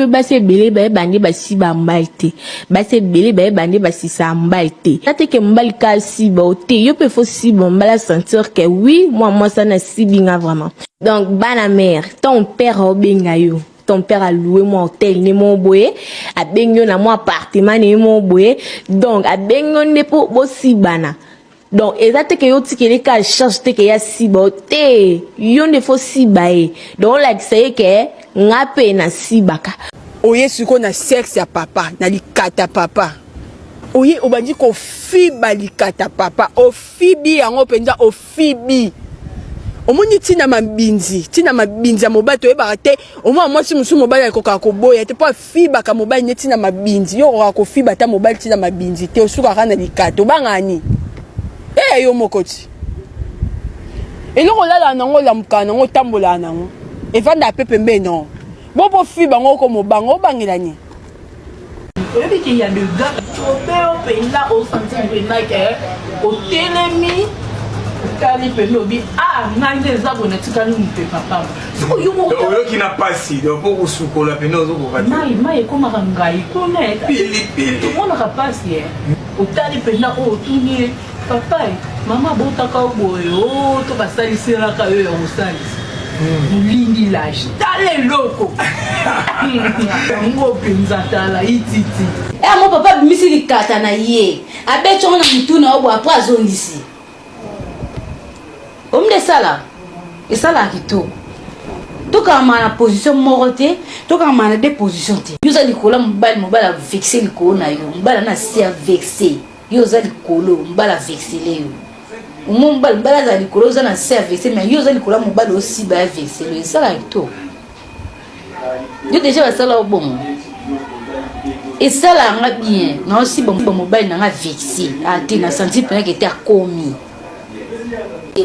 Mpe basi ebele bayeba nde basiba mobali te. Basi ebele bayeba nde basisa mobali te. Eza te ke mobali ka asiba yo te, yo pe faut osiba mobali a sentir que oui mwa mwasi wana asibi nga vraiment. Donc bana mère, ton père aobenga yo, ton père a loué mwa hotel ne moko boye, abengi yo na mwa appartement ne moko boye, donc abengi yo nde po bosibana. Donc eza te ke yo otikeli ka charge te ke ye asiba yo te, yo nde faut osiba ye. Donc olakisa ye ke nga pe nasibaka. Oye sikoyo na sexe ya papa na likata papa oye obandi kofiba likata papa ofibi yango mpenza ofibi omoni ntina mabinzi ntina mabinzi ya mobali toyebaka te omona mwasi mosusu mobali akokaka koboya te mpo afibaka mobali nde ntina mabinzi yo okokaka kofiba ata mobali ntina mabinzi te osukaka na likata obangaka nini eya yo moko ti eloko olalaka nango olamukaka nango otambolaka nango evandaka mpe pembeni no bo mpo fiba yango okomobanga obangela nini Oyebi ke ya de gars cobe yo mpenza osanti mpenza ke otelemi otali mpenza obi ah ngai nde eza boye natikali mopepa pamba siko yo moko oyoki na pasi donc mpo kosukola mpenza ozokoka te mai mai ekomaka ngai kuna pilipili tomonaka pasi e otali mpenza oyo otuni ye Papa eh, mama abotaka yo boye oh, to basaliselaka yo ya kosalisa molingi lage tala eloko yango mpenza tala ititi yango papa abimisi likata na ye abeti yango na motu na yo boye apres azongisi omde esala esalaka kitoko tokangama na position moko te tokangama na de position te yo oza likolo ya mobali mobali avexe likolo na yo mobali ana se avexe Yo oza likolo mobali avexele yo omo mobali mobali azala likolo oza na se avexele mais yo oza likolo ya mobali osiba ya vexele yo esalaka kitoko yo deja basala yo bongo esalaka nga bien naosiba mobali na nga vexe ate na sentir mpena kete akomi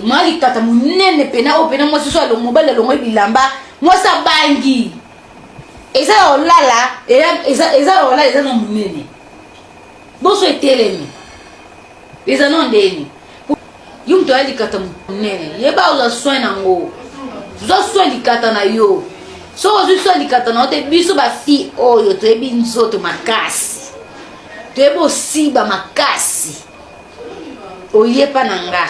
mwa likata monene mpena oyo mpena mwasi so alongo mobali alongoli bilamba mwasi abangi eza ya kolala eza ya kolala eza na monene Boso etelemi eza no ndeni yo moto aya likata monene yeba ozwa soin nango zwa soin likata na yo soki ozwi soin likata na yo te biso bafille oyo toyebi nzoto makasi toyebi osiba makasi oyepa na nga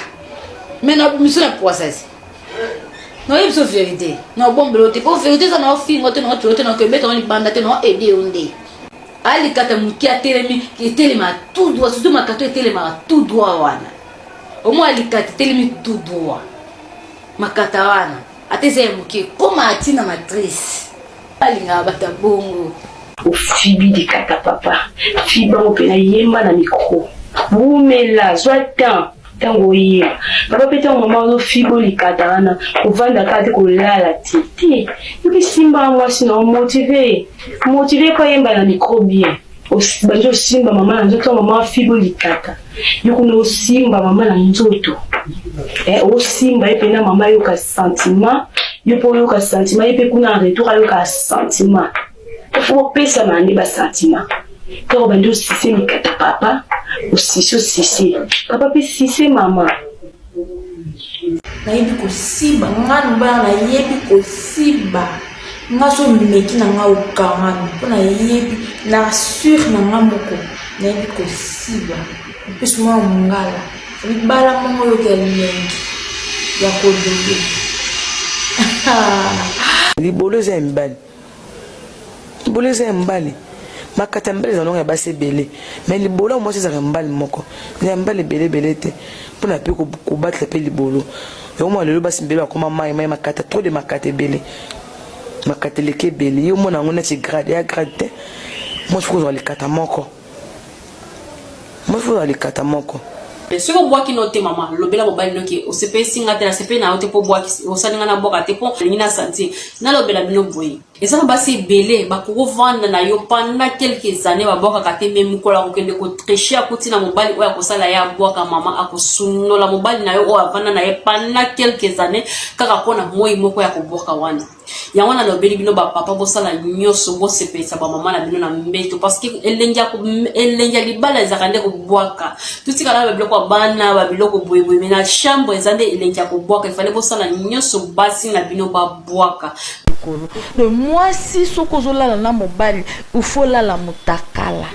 me na miso na poisasi naoyebi biso verité na obombelo te po verité eza na ofingo te na otolo te na okebeta na libanda te na oede yo nde Alikata moke atelemi etelemaka tout droit surtout makato etelemaka tout droit wana omoi alikata etelemi tout droit makata wana ata eza ya moke koma ati na matrice alingaka bato ya bongo. Ofibi likata papa fiba ngo pena yemba na micro wumela zwa temps tango oyemba papa pe tango mama ozo fibo likata wana kovanda kaka te kolala te te yoki simba mwasi na omotive motive po ayemba na micro bien bandi osimba mama na nzoto mama afibo likata yo kuna osimba mama na nzoto eh, osimba ye mpena mama ayoka sentiment yo mpo oyoka sentiment ye mpe kuna en retour ayoka sentiment fo opesama nde basentiment ntango bandi osise likata papa osise osise papa mpe sise mama Nayebi kosiba nga mobala nayebi kosiba nga so meki na nga okangami mpo nayebi na sur na nga moko nayebi kosiba mpesi mwana mongala libala mongo oyoka elengi ya kodobe. Libolo eza ya mibali. Libolo eza ya mibali. Makata ya mibali ezalaka ya basi ebele. Mais libolo ya mwasi ezalaka ya mobali moko. Ya mibali ebele ebele te. Pona pe kobatela pe libolo. Yango mwa lelo basi mbele bakoma mai mai makata trop de makata ebele. Makata eleki ebele. Yo mona yango neti grade ya grade te. Mwasi faut kozwa likata moko. Mwasi faut kozwa likata moko. Soki obwaki no te mama lobela mobali no ke osepelisi nga te nasepeli na yo te mpo obwaki osali nga nabwaka te mpo nalingi na sentir nalobela bino boye eza na basi ebele bakokovanda na yo pendant quelques années babwakaka te me mokolo akokende kotriche akuti na mobali oyo akosala ye abwaka mama akosundola mobali na yo oyo avanda na ye pendant quelques années kaka mpo na moi moko ya kobwaka wana Yango wana nalobeli bino ba papa bosala nyoso bosepelisa ba mama na bino na mbeto parce que elengi ya elengi ya libala ezalaka nde kobwaka totikala ba biloko ya bana ba biloko boye boye mais na chambre eza nde elengi ya kobwaka ifale bosala nyoso basi na bino babwaka. likolo. Donc mwasi soki ozolala na mobali, il faut olala mutakala.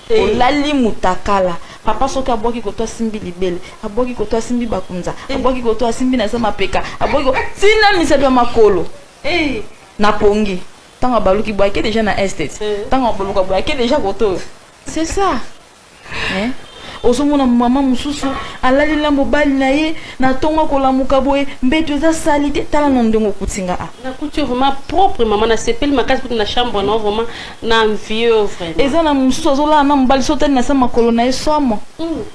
Olali mutakala. Papa soki abwaki koto asimbi libele, abwaki koto asimbi bakunza, abwaki koto asimbi na se mapeka, abwaki ko tina misapi ya makolo. Na pongi. Tango abaluki boye ake dejà na est. Tango abaluka boye ake dejà koto oyo. C'est ça. Eh? Ozomona mama mosusu alali na mobali na ye na ntongo akolamuka boye mbeto eza salite. Tala na ndenge okuti nga a. Nakuti yo vraiment propre mama, nasepeli makasi kutu na chambre na yo vraiment na envie yo vraiment. Eza na mosusu azolala na mobali so otali na se makolo na ye somo.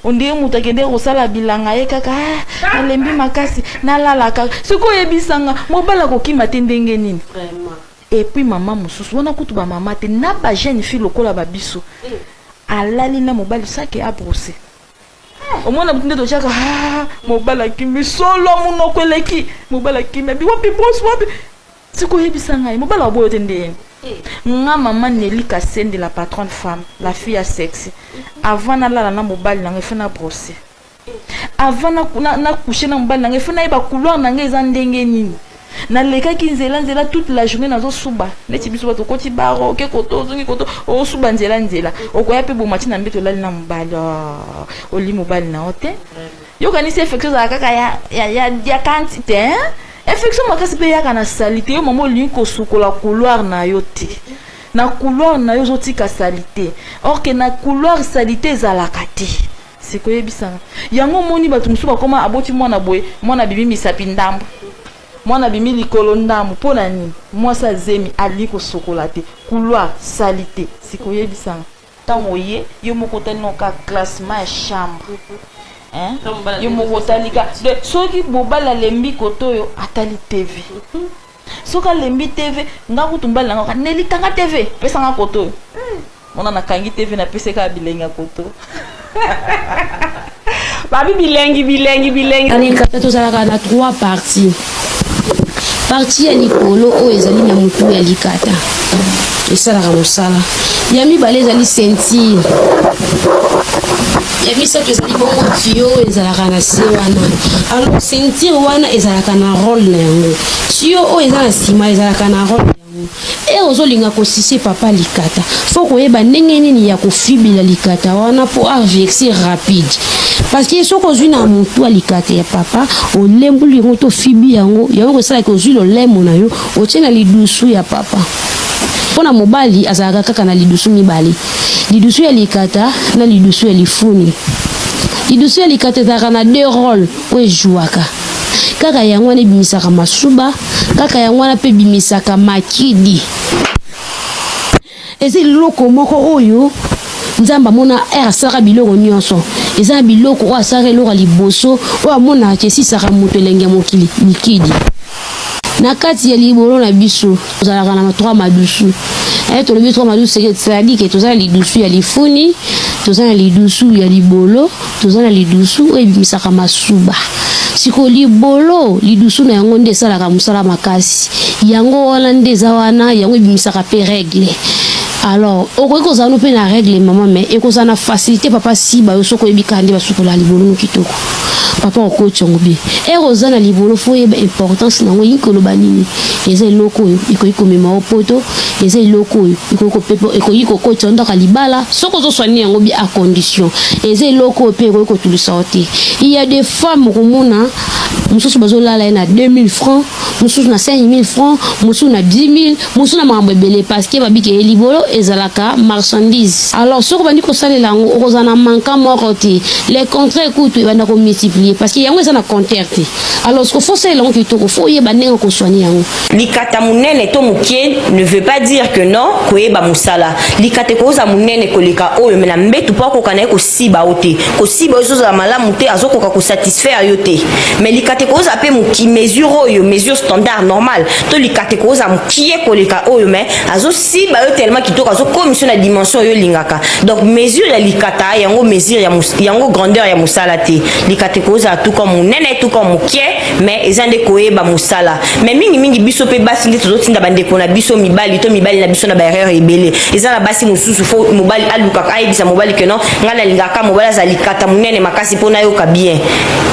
Ondire moto akendeki kosala bilanga ye kaka ah, nalembi makasi nalala kaka. Sikoyo oyebisa nga mobali akokima te ndenge nini? Vraiment. Et puis mama mosusu wana kutu ba mama te na ba jeune fille lokola ba biso alali na mobali sans que a brosser. Omona butu nde totiaka ah, mobali akimi solo monoko eleki mobali akimi abi wapi brosse wapi sikoyo oyebisa ngai mobali aboyo te ndenge nga mama Nelly Kasende la patronne femme la fille ya sexy avant nalala na mobali na ngai faut na brosser avant na, na, na coucher na mobali na ngai faut nayeba couloir na ngai eza ndenge nini nalekaki nzela nzela toute la journée nazosuba neti biso bato okoti baro oke koto ozongi koto osuba nzela nzela okoya mpe bomati na mbeto olali na mobali oh, oli mobali na yo te yokanisi infection ezala kaka ya, ya, ya, ya kanti te hein? Infection makasi mpe eyaka na salite yo mama olingi kosukola couloir na yo te na couloir na yo ozotika salite or que na couloir salite ezalaka te sikoyebisanga yango omoni bato mosusu bakoma aboti mwana boye mwana abimi misapi ndambo mwana abimi likolo ndambo mpo na nini mwasi azemi alingi kosokola te couloir salite sikoyebisanga Tango oye yo moko otali nao kaka classement ya chambre hein? Yo moko otali ka de soki mobali alembi kote oyo atali TV soki alembi TV nga kutu mobali na nga Nelly kanga TV pesa nga kote oyo mona nakangi TV napesi kaka bilengi ya kote oyo Babi bilengi bilengi bilengi. Na likata tozalaka na trois parties. Partie ya likolo oyo ezali na motu ya likata esalaka mosala. Ya mibale ezali ceinture. Ya misato ezali bongo tuyau oyo ezalaka na se wana. Alors ceinture wana ezalaka na role na yango. Tuyau oyo eza na nsima ezalaka na role Heure ozolinga ko sucer papa likata faut koyeba ndenge nini ya kofibela likata wana po a vexer rapide parce que soki ozwi na mutu ya likata ya papa olembuli yango to ofibi yango yango ekosalaka ozwi lolemo na yo otie na lidusu ya papa mpo na mobali azalaka kaka na lidusu mibale lidusu ya likata na lidusu ya lifuni lidusu ya likata ezalaka na deux role oyo ejouaka Kaka yango wana ebimisaka masuba, kaka yango wana mpe ebimisaka makidi. Eza eloko moko oyo Nzambe amona ere asalaka biloko nyonso. Eza na biloko oyo asalaka eloko ya liboso oyo amonaka ke esisaka moto elengi ya mokili, likidi. Na kati ya libolo na biso tozalaka na trois madusu. Eh, tolobi trois madusu c'est-à-dire que toza na lidusu ya lifuni, toza na lidusu ya libolo, toza na lidusu oyo ebimisaka masuba. Sikoyo libolo lidusu na yango nde esalaka mosala makasi, yango wana nde eza wana, yango ebimisaka mpe regle. Alors okoki kozala no mpe na regle mama, mais ekozala na facilité papa siba yo soki oyebi kaka nde basukolaka libolo no kitoko. Papa okoti yango bien. Heure oza na libolo faut oyeba importance na yango elingi koloba nini. Eza eloko oyo ekoki komema yo poto, eza eloko oyo ekoki kopepa ekoki kokotisa yo ndako ya libala soki ozo soigner yango bien à condition. Eza eloko oyo pe ekoki kotulisa yo te. Il y a des femmes okomona mosusu bazolala ye na 2000 francs mosusu na 5000 francs mosusu na 10000 mosusu na makambo ebele parce que babike ye libolo ezalaka marchandise alors soki obandi kosalela yango okozala na manka moko te le contraire kutu ebanda komultiplier parce que yango eza na compteur te alors siko fo osalela yango kitoko fo oyeba ndenge okosoigne yango Likata munene to mukie ne veut pas dire que non koyeba musala. Likata ekoza munene koleka oyo mais na mbetu po akoka naye kosiba yo te. Kosiba yo ezozala malamu te azokoka ko satisfaire yo te. Mais likata ekoza pe muki mesure oyo mesure standard normal to likata ekoza mukie koleka oyo mais azosiba yo tellement kitoko azokomisa yo na dimension oyo olingaka. Donc mesure ya likata yango mesure ya yango grandeur ya musala te. Likata ekoza. Ekozala tout comme monene, tout comme mokie, mais eza nde koyeba mosala. Mais mingi mingi biso pe basi nde tozotinda bandeko na biso mibali to mibali na biso na ba erreur ebele. Eza na basi mosusu faut mobali alukaka ayebisa mobali que non, ngai nalingaka mobali azala likata monene makasi mpo nayoka bien.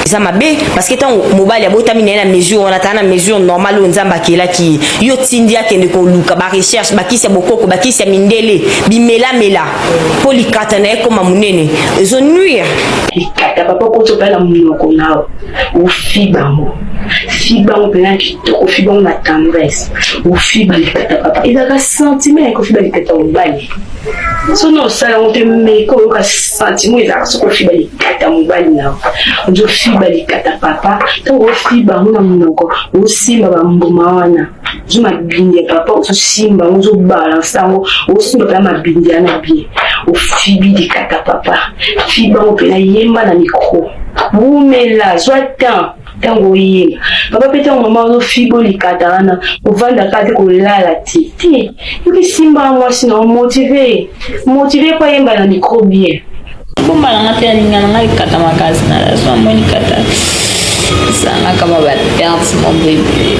Eza mabe parce que ntango mobali abotami na ye na mesure wana, ata na mesure normale oyo Nzambe akelaki ye, yo tindi akende koluka ba recherche, bakisi ya bokoko, bakisi ya mindele, bimelamela mpo likata na ye ekoma monene, ezo nuire. Likata papa okoti opaya na monoko na yo ofiba yango, fiba yango mpena kitoko, ofiba yango na tendresse, ofiba likata papa, ezalaka sentiment ya kofiba likata mobali. Soki osala yango te, meka oyoka sentiment ezalaka soki ofiba likata mobali na yo. Ozofiba likata papa, ntango ofiba yango na monoko, osimba bambuma wana, ozwi mabindi ya papa, ozosimba yango, ozobalanse yango, osimba mpena mabindi wana bien, ofibi likata papa, fiba yango mpena, yemba na micro, wumela, zwa temps ntango oyemba papa, mpe ntango mama ozofiba likata wana, ovanda kaka te, kolala te te, yoki simba mwasi na omotive, motive mpo ayemba na micro bien. Bomba na nga te, alinga na nga likata makasi na la so amoni likata esangaka ba ba perte mo boye,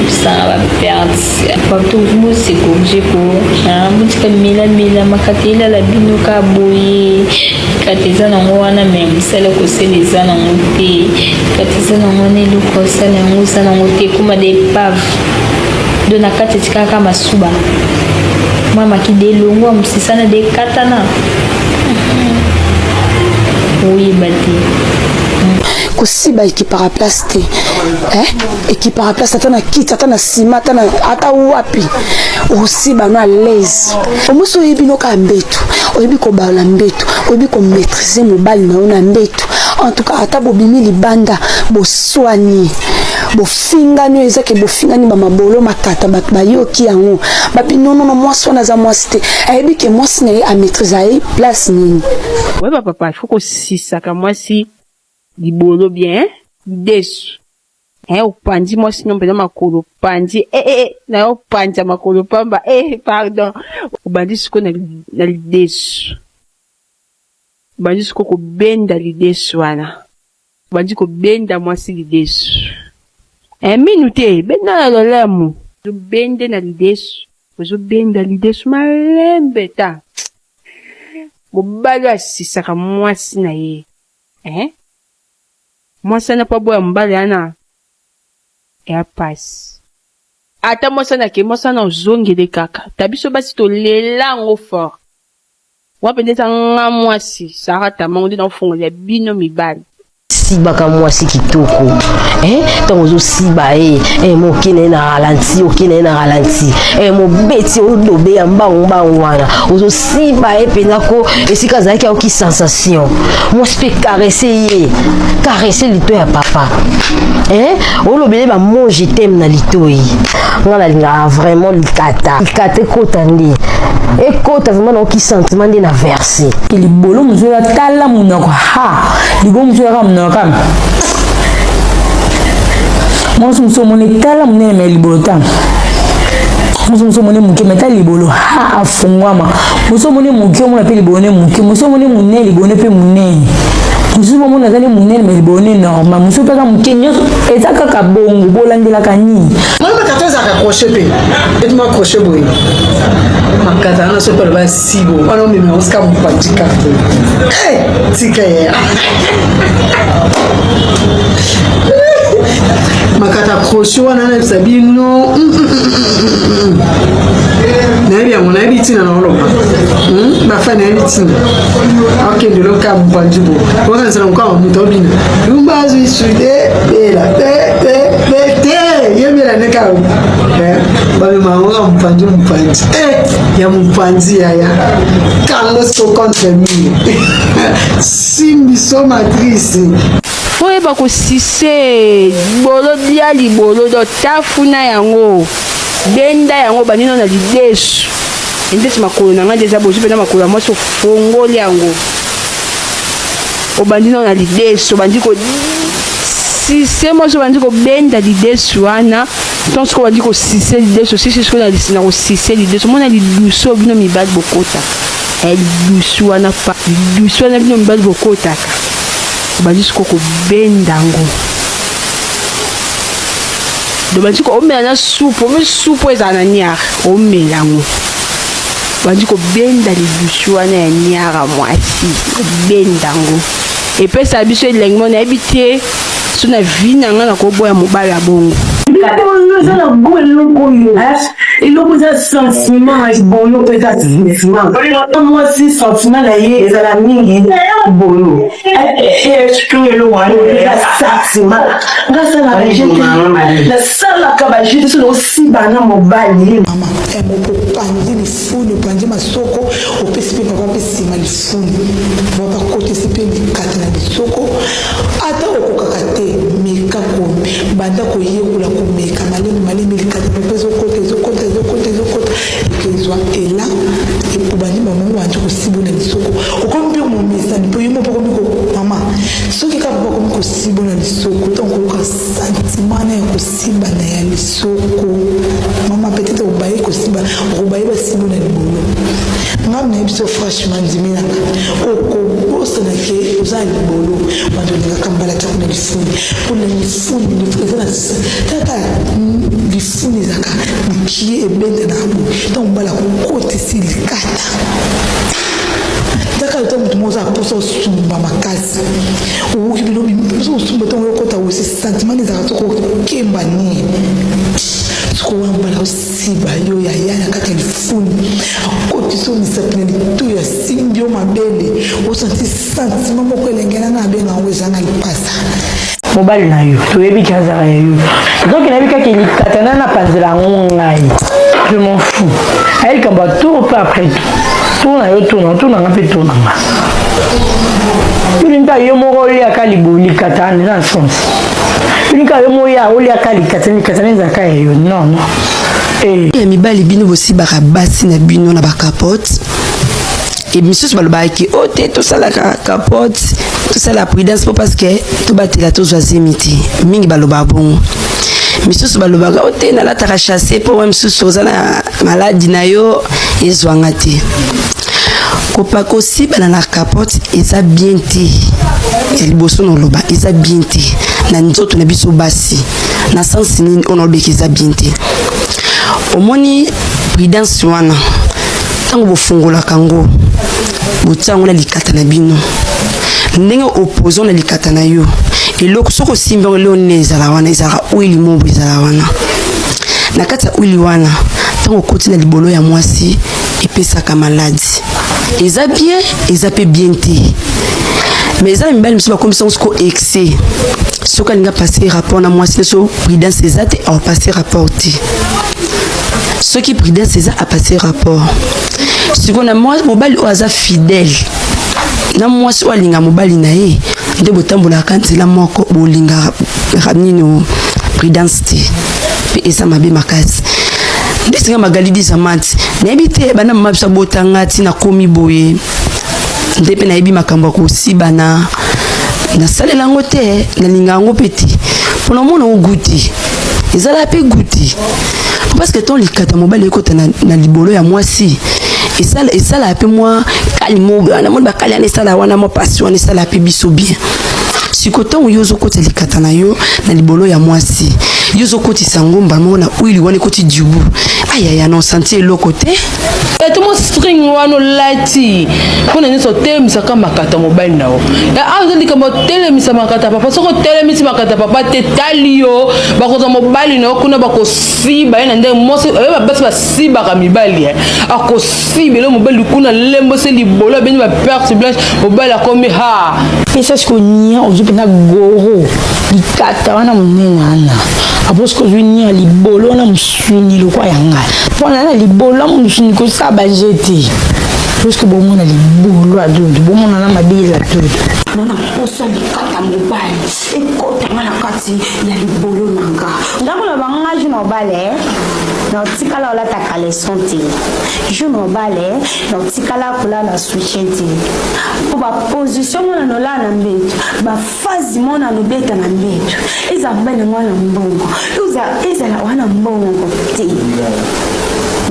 esanga ba perte bato bose corrige ko botika milamela makata elala bino ka boye. Likata eza nango wana, me mosala kosala eza nango te. Likata eza nango wana, eloko osala yango eza nango te, ekoma de epave do na kati, etikaka masuba mwa makida elongwa mosisana de ekatana, oyeba te. Kosiba ekipaka place te, eh? Ekipaka place ata na kiti, ata na nsima, ata, na, ata wapi osiba no à l'aise. Omosi oyebi no kaka mbeto, oyebi kobala mbeto, oyebi komaîtrise mobali na yo na mbeto. En tout cas, ata bobimi libanda, boswani, bofingani, oyo ezake bofingani bamabolo makata, bato bayoki yango, babi nonono, mwasi wana aza mwasi te, ayebi ke mwasi na ye amaîtrise aye place nini. Oyeba papa, il faut kosisaka mwasi libolo bien lidesu. Eh, opanzi mwasi no mpenza makolo, opanzi eh, eh, eh, na yo opanza makolo pamba eh, pardon, obandi sikoyo na, na lidesu, obandi sikoyo kobenda lidesu wana, obandi kobenda mwasi lidesu eh, minu te, benda na lolemo, ozobende na lidesu, ozobenda lidesu malembe ta mobali oyo asisaka mwasi na ye eh? Mwasi wana mpo aboya mobali wana eya pasi. Ata mwasi wana ake, mwasi wana ozongele kaka. Ta biso basi tolela yango fort. Wana mpenza eza nga mwasi Sarah Tamango nde naofongolela bino mibali. Sibaka mwasi kitoko eh, ntango ozosiba ye eh, moke na ye na ralenti, oke na ye na ralenti eh, mobeti odobe ya mbangu mbangu wana ozosiba ye mpenza ko esika azalaki ayoki sensation. Mwasi mpe caresse ye, caresse lito ya papa eh, olobele ba je t'aime na litoi. Nga nalingaka vraiment likata, likata ekota nde ekota vraiment, nayoki sentiment nde na verse. Libolo mosusu eza tala monoko, ha libolo mosusu ezaka monoko kaka. Mwasi mosusu omoni tala monene, me libolo ta. Mosusu mosusu omoni moke, me ta libolo ha afungwama. Mosusu omoni moke, omona mpe libolo ne moke. Mosusu omoni monene, libolo ne mpe monene. Mosusu omoni aza ne monene, me libolo ne normal. Mosusu mpe aza moke, nyonso eza kaka bongo. Bolandelaka nini? Mwana makata ezalaka crochet mpe eti mwa crochet boye, makata wana soki aloba sibo wana omema yango sika mopanzi kaka. Tika ye makata crochet wana, nayebisa bino, nayebi yango, nayebi ntina na oloba bafa, nayebi ntina akende loka mopanzi bo okanisa na mokama moto obina lumba azwi sude bela te te te te, yebela nde kaka bamema yango kaka mopanzi, mopanzi ya mopanzi yaya kango so contre mur, simbi so matrice. Oyeba kosise bolo bia libolo do tafuna yango, benda yango banino na lidesu ndeti makolo na ngai nde eza bozwi mpenza makolo ya mwasi, ofongoli yango, obandi nao na lidesu, obandi kosise mwasi, obandi kobenda lidesu wana. Ntango sikoyo obandi kosise lidesu, osisi sikoyo na kosise lidesu, omona lidusu oyo bino mibali bokotaka, lidusu wana, pa lidusu wana bino mibali bokotaka. Obandi sikoyo kobenda yango. Obandi ko omela na supu, omi supu ezala na niare, omela yango. Obandi kobenda lidusu wana ya niara mwasi, obenda yango. Epesa biso elengi moko nayebi te so na vie na ngai nakoboya mobali ya bongo. Libolo eza na gout eloko oyo eloko eza sentiment libolo mpe eza sentiment mwasi sentiment na ye ezala mingi bolo eloko wana eza sentiment nga asalaka je nasalaka baje te soki osiba na mobali mama moko opanzi lifuni opanzi masoko opesi mpe papa mpe nsima lifuni papa akotisi mpe likata na lisoko Ata okokaka te, meka ko banda koyekola komeka malemi malemi likata moko ezokota ezokota ezokota ezokota ekezwa elan obandi mama obandi kosibo na lisoko okomi mpe momesani mpo yo moko okomi ko mama soki kaka papa okomi kosibo na lisoko ntango koyoka sentiment na ya kosimba na ya lisoko mama peut-être obaye kosimba okobaye basimbo na libolo Nga na biso franchement ndimi na nga okobosana ke oza na libolo bando olingaka mbala tiako na lifuni mpo na lifuni eza na kaka lifuni ezalaka mokie ebenda na boye ntango mbala kokotisi likata kaka ntango moto moko oza na mposa osumba makasi owoki bino mposa osumba ntango okota osi sentiment ezalaka soko okemba nini soko wana mbala Siba yo yaya na kati ya lifuni akotisi yo misapi na litoyi asimbi yo mabele osanti sentiment moko elenge na nga abenga yango ezanga lipasa. Mobali na yo toyebi ke azala ya yo donc nayebi kaka likata na napanzela yango ngai je m'en fous aye likambo ya tour mpe après tout tour na yo tour na tour na nga mpe tour na nga yolinga yo moko oliaka likata wana eza na sens Lika yo moya oliaka likata likata na ezalaka ya yo non non. Eh. Ya mibali bino bosibaka basi na bino na bakapote e misusu balobaka ke o oh, te tosalaka capote tosala prudence mpo parce que tobatela tozwa zemi te mingi balobaka bongo misusu balobaka o oh, te nalataka chasse mpo wa misusu oza na maladi na yo ezwanga te Kopa kosibana na capote eza bien te. Ya liboso na oloba eza bien te na nzoto na biso basi. Na sens nini oyo nalobeki eza bien te? Omoni prudence wana ntango bofungolaka yango botia yango na likata na bino ndenge opposant na likata na yo eloko soki osimbi yango eloko nini ezala wana ezalaka huile mobo ezala wana na kati ya huile wana ntango okoti na libolo ya mwasi epesaka maladi eza bien eza mpe bien te mais eza na mibali mosusu bakomisa yango siko excès soki alingi apase rapport na mwasi so prudence eza te aopase rapport te soki prudence eza apase rapport sikoyo na mobali oyo aza fidèle na mwasi oyo alinga mobali na ye nde botambolaka nzela moko bolingaka nini prudence te mpe eza mabe makasi ndeti nga magali disamante nayebi te banda mama biso abotanga ti nakomi boye nde mpe nayebi makambo ya kosibana nasalela yango te nalinga yango mpe te mpo namona yango goût te ezala mpe goût te parce que ton likata mobali ekota na, na libolo ya mwasi esala esala mpe mwa kali moko namoni bakali wana esala wana mwa pasi wana esala mpe biso bien siko ntango yo ozokotisa likata na yo na libolo ya mwasi yo ozokotisa yango mbala moko na huile wana ekoti dubu ayaya na osanti eloko te eto mo string wana olati mpo na nyonso otelemisaka makata mobali na yo awa eza likambo otelemisa makata papa soki otelemisi makata papa te tali yo bakozwa mobali na yo kuna bakosiba ye na ndenge mwasi oyo basi basibaka mibali akos sibele mobali kuna lembo se libolo abendi ba perte blanche mobali akomi ha pesa siko nia ozwi mpenza goro likata wana monene wana apo siko ozwi nia libolo wana mosuni lokwa ya ngai mpo na na libolo ya mosuni kosala baje te puiske bomona libolo ya dudu bomona na mabele ya dudu nana posa likata mobali ekota nga na kati ya libolo na nga nga koloba nga jour na obala eh, na otikala olata caleçon te jour na obala eh, na otikala kolala soutien te mpo baposition mona nolala na mbeto bafazi mona nobeta na mbeto ezala mobali na nga na mbongo ezala wana mbongo te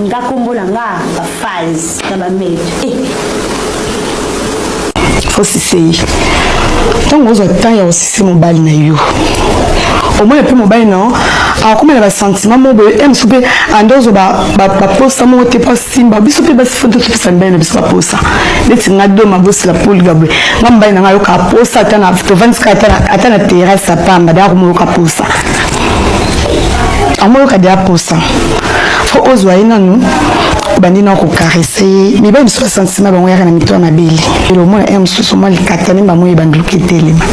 nga kombo na nga bafaze na bambeto eh. Faut sise ye. Ntango ozwa temps ya kosise mobali na yo, omona mpe mobali na yo akoma na basentiment moko boye, ye mosusu mpe ande ozwa baposa moko te mpo asimba biso. Mpe basi fo topesa mibali na biso baposa. Neti nga doma bosila polga boye, nga mobali na nga ayoka posa ata na tovandisika, ata na terrasse ya pamba, deya akomoyoka posa, amoyoka deya posa. Fo ozwa ye nanu, obandi na kokarese ye. Mibali biso basentiment bango yaka na mito ya mabele. Elo omona ye mosusu mwa likata nde bango ebandiluka etelema,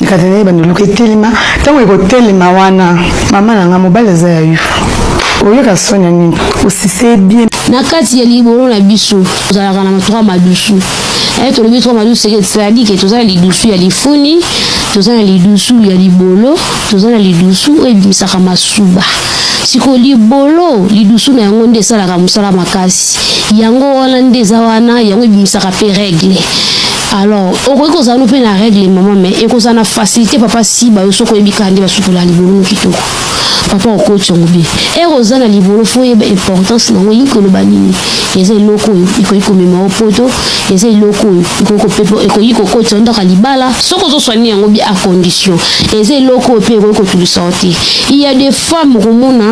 likata nde ebandiluka etelema. Ntango ekotelema wana, mama na nga, mobali aza ya yo, oyoka soni ya nini? Osise bien. Na kati ya libolo na biso tozalaka na trois madusu. Tolobi trois madusu, c'est-à-dire que toza na lidusu ya lifuni, toza na lidusu ya libolo, toza na lidusu oyo ebimisaka masuba. Sikoyo libolo, lidusu na yango nde esalaka mosala makasi. Yango wana nde eza wana, yango ebimisaka mpe règle. Alors okoki kozala no mpe na règle, mama, mais ekozala na facilité papa siba yo soki oyebi kaka nde basukola libolo no kitoko. Papa okoti yango bien. Ere oza na libolo, fo oyeba importance nango. Elingi koloba nini? Eza eloko oyo ekoki komema yo poto, eza eloko oyo ekoki kokotisa yo ndako ya libala soki ozoswani yango bien, à condition. Eza eloko oyo mpe ekoki kotulisa yo te. Il y a des femmes, okomona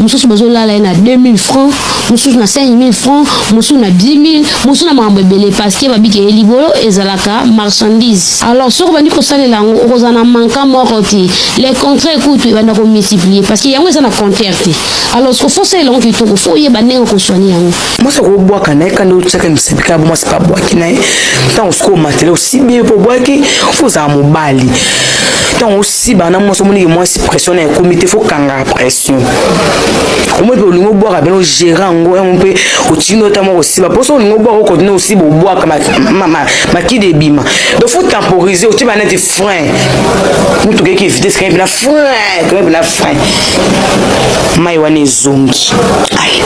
mosusu bazolala ye na 2000 francs, mosusu na 5000 francs, mosusu na 10 000, mosusu na makambo ebele, parce que babike ye libolo ezalaka marchandise. Alors soki obandi kosalela yango, okozala na manka moko te. Le contraire kutu, ebanda komultiplier, parce que yango eza na compteur te. Alors fo salela yango kitoko, fo oyeba ndenge koswani yango. Mwasi akobwaka na ye kanda, otiaka misapi kaka bo. Mwasi mpe abwaki na ye. Ntango sikoyo omatele, osibi ye mpo obwaki, fo ozala mobali. Ntango osiba na mwasi, omoniki mwasi pression na ekomi te, fo kangaka pression. Omoi mpe olingi obwaka bene, ogere yango yango mpe otindi ota moko osiba, mpo so olingi obwaka, okontinue osiba, obwaka makidi ebima. Donc faut temporiser, otie ba neti frein, motuka eke vitesse, kangi mpena frein, kangi mpena frein, mai wana ezongi. Ai,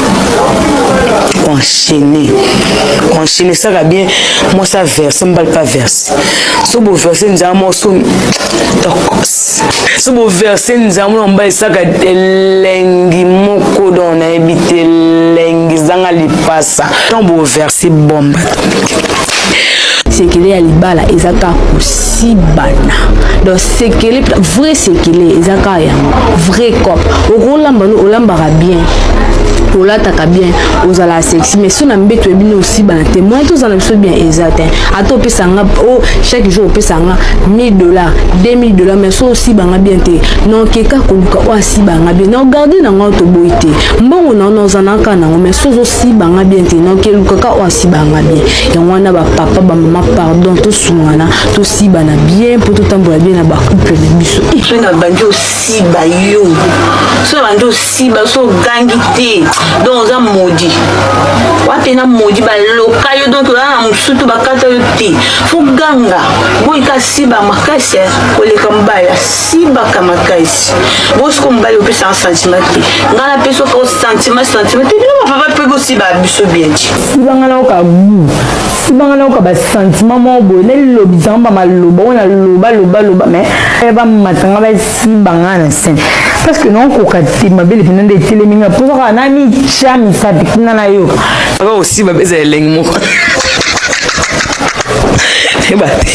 enchaîner, enchaîner saka bien. Mwasi averse, mobali mpe averse. So boverse nzambe moso tokos, so boverse nzambe na mobali, esaka elengi moko. Don nayebi te, elengi zanga lipasa ntango boverse bomba. Sekele ya libala eza kaka kosibana. Donc sekele, vrai sekele eza kaka yango, vrai cop. Okolamba no, olambaka bien, olataka bien, ozala sexy, mais so na mbeto oyebi nde osibana te, moyen tozala na biso bien eza te. Ata opesa nga o chaque jour, opesa nga 1000 dollars, 2000 dollars, mais so osibanga bien te, nokeka koluka oyo asibanga bien. Na ogarde nango, toboyi te, mbongo na ona oza na kaka nango, mais so ozosibanga bien te, nokelukaka oyo asibanga bien. Yango wana, bapapa, bamama, pardon, tosungana, tosibana bien mpo totambola bien na bacouple na biso. Soki nabandi osiba yo, soki nabandi osiba, so ogangi te, donc oza maudit wapena, maudit baloka yo. Donc oza na mosutu, bakata yo te. Fo ganga boyika, siba makasi koleka mobali asibaka makasi. Bosiko mobali opesaka sentiment te, ngai napesi oka sentiment, sentiment te. Bino bapapa mpe bosiba biso bien ti. Sibanga nayoka goût, sibanga nayoka basentiment moko boye, nalobisanga bamaloba oyo naloba loba loba, mais bamatanga basibanga na scène, parce que naokoka te. Mabele mpena nde etelemi nga mposa kaka namitya misapi kuna nayoka. Aka kosiba mpe eza elengi moko, yeba te.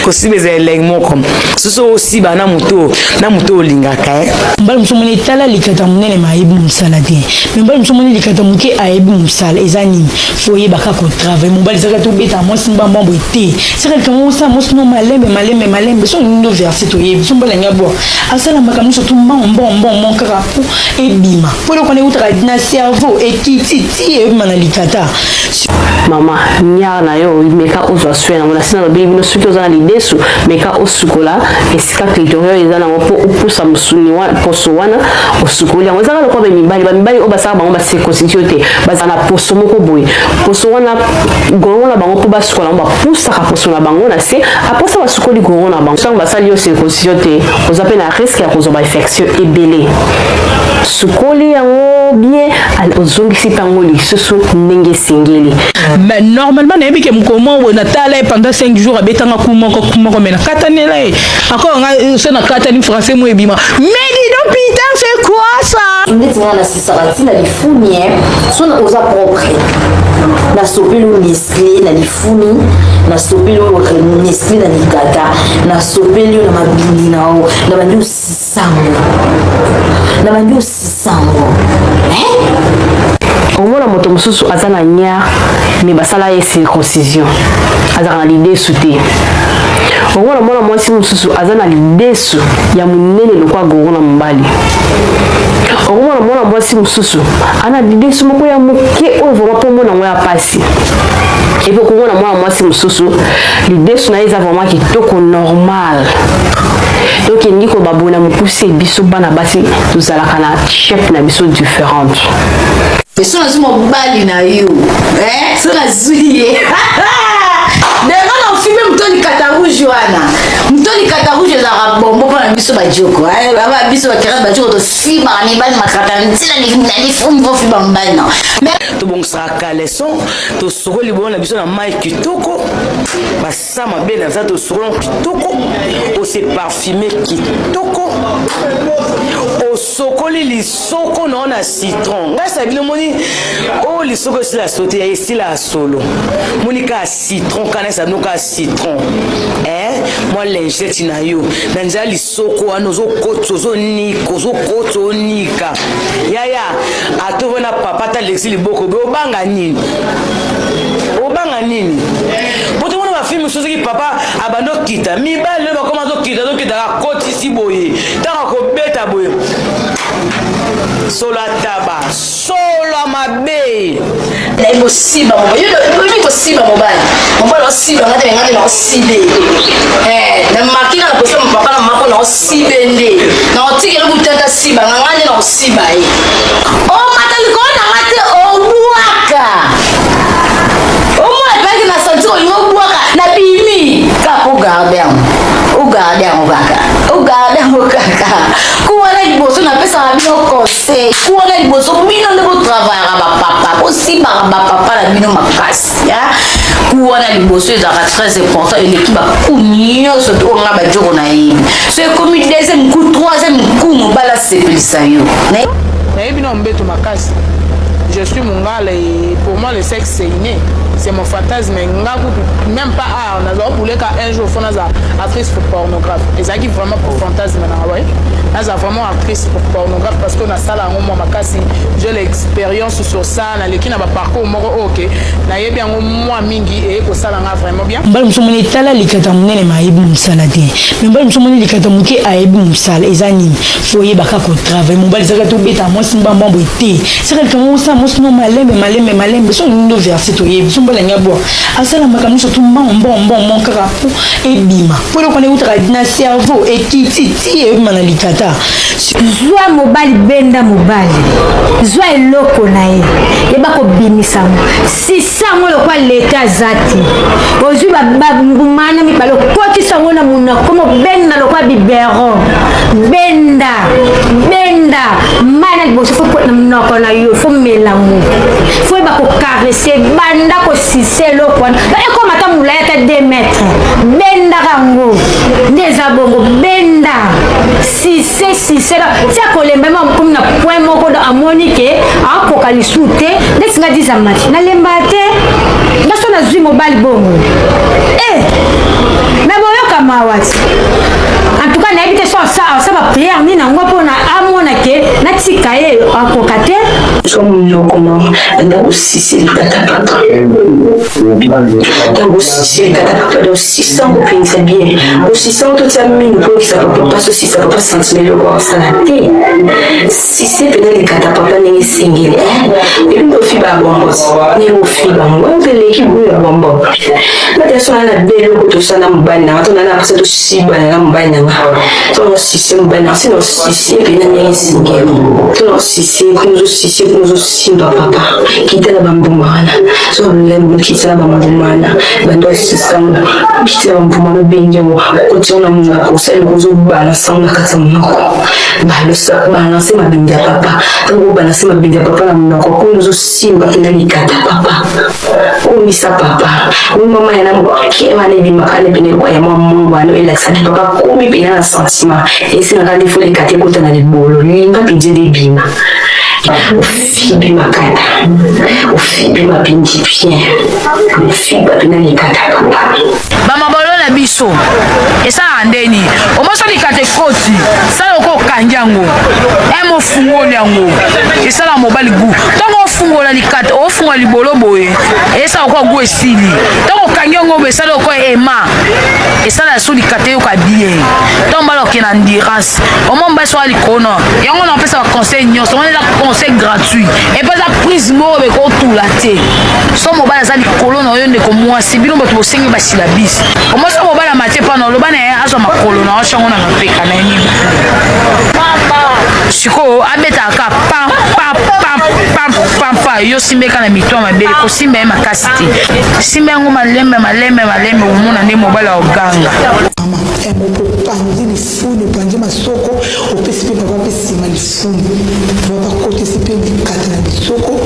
Kosiba eza elengi moko. Soso osiba na moto, na moto olingaka e. Mobali mosusu omoni etala likata monene, ma ayebi mosala te, me mobali mosusu omoni likata moke, ayebi mosala. Eza nini? Fo oyeba kaka kotravaille. Mobali ezaka tobeta mwasi mbambambo te, saka likambo osala mwasi no malembe malembe malembe. So olingi ndo verse, toyebi so mobali alingi abwa, asala makambo nyonso tu mbongo mbongo mbongo kaka po ebima, po eloko wana eutaka na cerveau, ekiti ti ebima na likata. Mama, niare na yo, meka ozwa soin yango. Na nsina lobeli bino, soki oza na lidesu, meka osukola esika clitoris eza nango mpo opusa mosuni poso wana, osukoli yango. Ezaka lokola bamibali, bamibali oyo basalaka bango bacirconcision te, baza na poso moko boye. Poso wana, goron na bango, mpo basukola yango, bapusaka poso na bango na se aposa, basukoli goron na bango. Ntango basali yo circoncision te, oza mpe na risque ya kozwa bainfection ebele. Sukoli yango. bien, ozongisi mpe yango lisusu ndenge esengeli. Mais normalement nayebi ke mokolo moko boye natala ye pendant 5 jours, abetanga ku moko ku moko, mais nakatanela ye encore. Nga so nakatani, français mo ebima, mais dis donc, putain, c'est quoi ça? Ndeti nga nasisaka ntina lifuni so oza propre, nasopeli o Nestlé na lifuni, nasopeli o Nestlé na likata, nasopeli yo na mabindi na yo, na bandi osisango, na bandi osisango. Omona moto mosusu aza na nyar, me basala ye circoncision, azalaka na lidesu te. Omona mwana mwasi mosusu aza na lidesu ya monene lokwa goro na mobali. Okomona mwana mwasi mosusu ana lidesu moko ya moke oyo vraiment mpo omona yango ya pasi. Epe okomona mwana mwasi mosusu, lidesu na ye eza vraiment kitoko, normal. Donc elingi koloba boye na mokuse, biso bana basi tozalaka na shape na biso différente. So nazwi mobali na yo, so nazwi ye denga na ofime moto likata rouge wana, moto likata rouge ezalaka bombo mpo na biso bajoko ba biso bakera bajoko, tosibaka mibali makata ntina na lifumu mpo fiba mobali na. Tobongisaka caleçon, tosokoli libolo na biso na mai kitoko, basa mabe na biso, tosokoli kitoko, ose parfume kitoko, osokoli lisoko na yo na citron. Ngai sa bino moni oyo lisoko esila so te, esila ya solo. Moni kaka citron, kana esa bino kaka citron, eh? Mwa lingette na yo na nzela lisoko wana, ozokotisa, ozonika, ozokotisa, onika. Yaya, atovo na papa ata alekisi liboko boye, obanga nini? Obanga nini? Po tomona bafilme mosusu, soki papa abandi okita, mibali oyo bakoma azokita, azokita, akotisi boye, ntango akobeta boye, solo ataba, solo mabe. Nayebi kosiba mobali, oyebi kosiba mobali, mobali osiba nga te, nga nde naosibe na maki na nakosa papa na mako, naosibe nde naotikela kutata siba nga, nga nde naosiba ye. Omata likolo na nga te, obwaka, omona epaki na santi olingi obwaka, nabimi kaka, ogarde yango, ogarde yango kaka, ogarde yango kaka. Kuwana liboso napesaka bino conseil, kuwana liboso bino nde botravayaka bapapa, bosimbaka bapapa na bino makasi. Kuwana liboso ezalaka très important, eleki baku nyonso to nga bajoko nayebi. So ekomi deuxième coup, troisième coup, mobali asepelisa yo. Nayebi na mbeto makasi. Je suis mongala et pour moi le sexe, c'est inné, c'est mon fantasme. Nga kutu même pas art, nazala buleka un jour fo naza actrice pour pornographe. Ezalaki vraiment pour fantasme na nga, naza vraiment actrice pour pornographe, parce que nasala yango mwa makasi, j'ai l'expérience sur ça, naleki na baparcours moko oyo ke nayebi yango mwa mingi, eye kosala nga vraiment bien. Mobali mosusu omoni etala likata monene, ma ayebi mosala te. Me mobali mosusu omoni likata moke, ayebi mosala. Eza nini? Fo oyeba kaka kotravaille mobali. Ezaka tobeta mwasi mbambambo te, saka likambo mosala mwasi no malembe malembe malembe. So olingi ndo verse, toyebi so mobali alingi abwa, asala makambo nyonso tu mbongo mbongo mbongo kaka po ebima, po eloko wana eutaka na cerveau, ekiti ti ebima na likata. Zwa mobali, benda mobali, zwa eloko na ye, yeba kobimisa yango, sisa yango lokwa leta aza te. Ozwi bambuma na mibale, okotisa yango na monoko, mobenda lokwa biberon, benda, benda mai na liboso, fo na monoko na yo, fo mela yango, fo yeba kokarese, banda kosise eloko wana, ekoma ata molai ata 2 mètre, bendaka yango nde eza bongo, benda, sise, sise ti akolemba. Ma mokomi na point moko do amoni ke akoka lisusu te. Ndeti nga diza mati, nalemba te. Nga so nazwi mobali bongo e me boyoka mawa ti. En tout cas nayebi te so asa baprière nini yango mpona amona ke natika ye, akoka te. So monoko no nda osisi likata papa, ntango osisi likata papa, donc osisango mpenza bien, osisango, totia mino mpo okisa papa mpasi, osisa papa sentiment eloko akosala te. Sise mpena likata papa ndenge esengeli. Epi nde ofiba bongo, ndenge ofiba yango mpe eleki boyo ya bongo. Nate so na na beloko tosala mobali nanga, to na na mposa tosibana na mobali nanga, to na osise mobali nanga, si na osise mpena ndenge esengeli, to na osise kuna, ozosise kuna, ozosimba papa, kita na bambuma wana. So olambi okitisa na bambuma wana, banda osisa yango, okitisa bambuma wana, obengi yango, okoti yango na monoko, osali ozobalanse yango na kati ya monoko, balanse mabindi ya papa. Ntango obalanse mabindi ya papa na monoko, kuna ozosimba mpena likata papa, omisa papa omama ya na moke wana ebimaka na pene ya mwa mongo wana, elakisa papa komi mpena na sentiment. Esengaka nde fo likata ekota na libolo, linga mpenza nde ebima. Ofibi makata, ofibi mabindi bien, ofiba mpena likata papa. Bamabolo na biso esalaka ndeni omoso likata ekoti, sala oko okangi yango eme ofungoli yango, esala mobali gu. Ntango ofungola likata, ofungola libolo boye, esala okoa gu esili. Ntango okangi yango boye, esala okoa ema, esala so likata eyoka bien. Ntango mbala okende na endurance, omoi mobali soka likolo yango, na opesa baconseil nyonso wana, eza conseil gratuit epe eza prise moko bekotula te. So mobali aza likolo na yo, ndeko mwasi, bino bato bosengi basilabisi, omoi so mobali amati epa na oloba na ye, azwa makolo na oshango na mapeka na ye mibale, sikoyo abetaka pam pam pam pam pam pa yo simbeka na mito ya mabele, kosimba ye makasi te, simba yango malembe malembe malembe, omona nde mobali aoganga. Mama moko opanzi lifuni, opanzi masoko, opesi mpe papa mpe nsima lifuni, papa akotisi mpe likata na lisoko.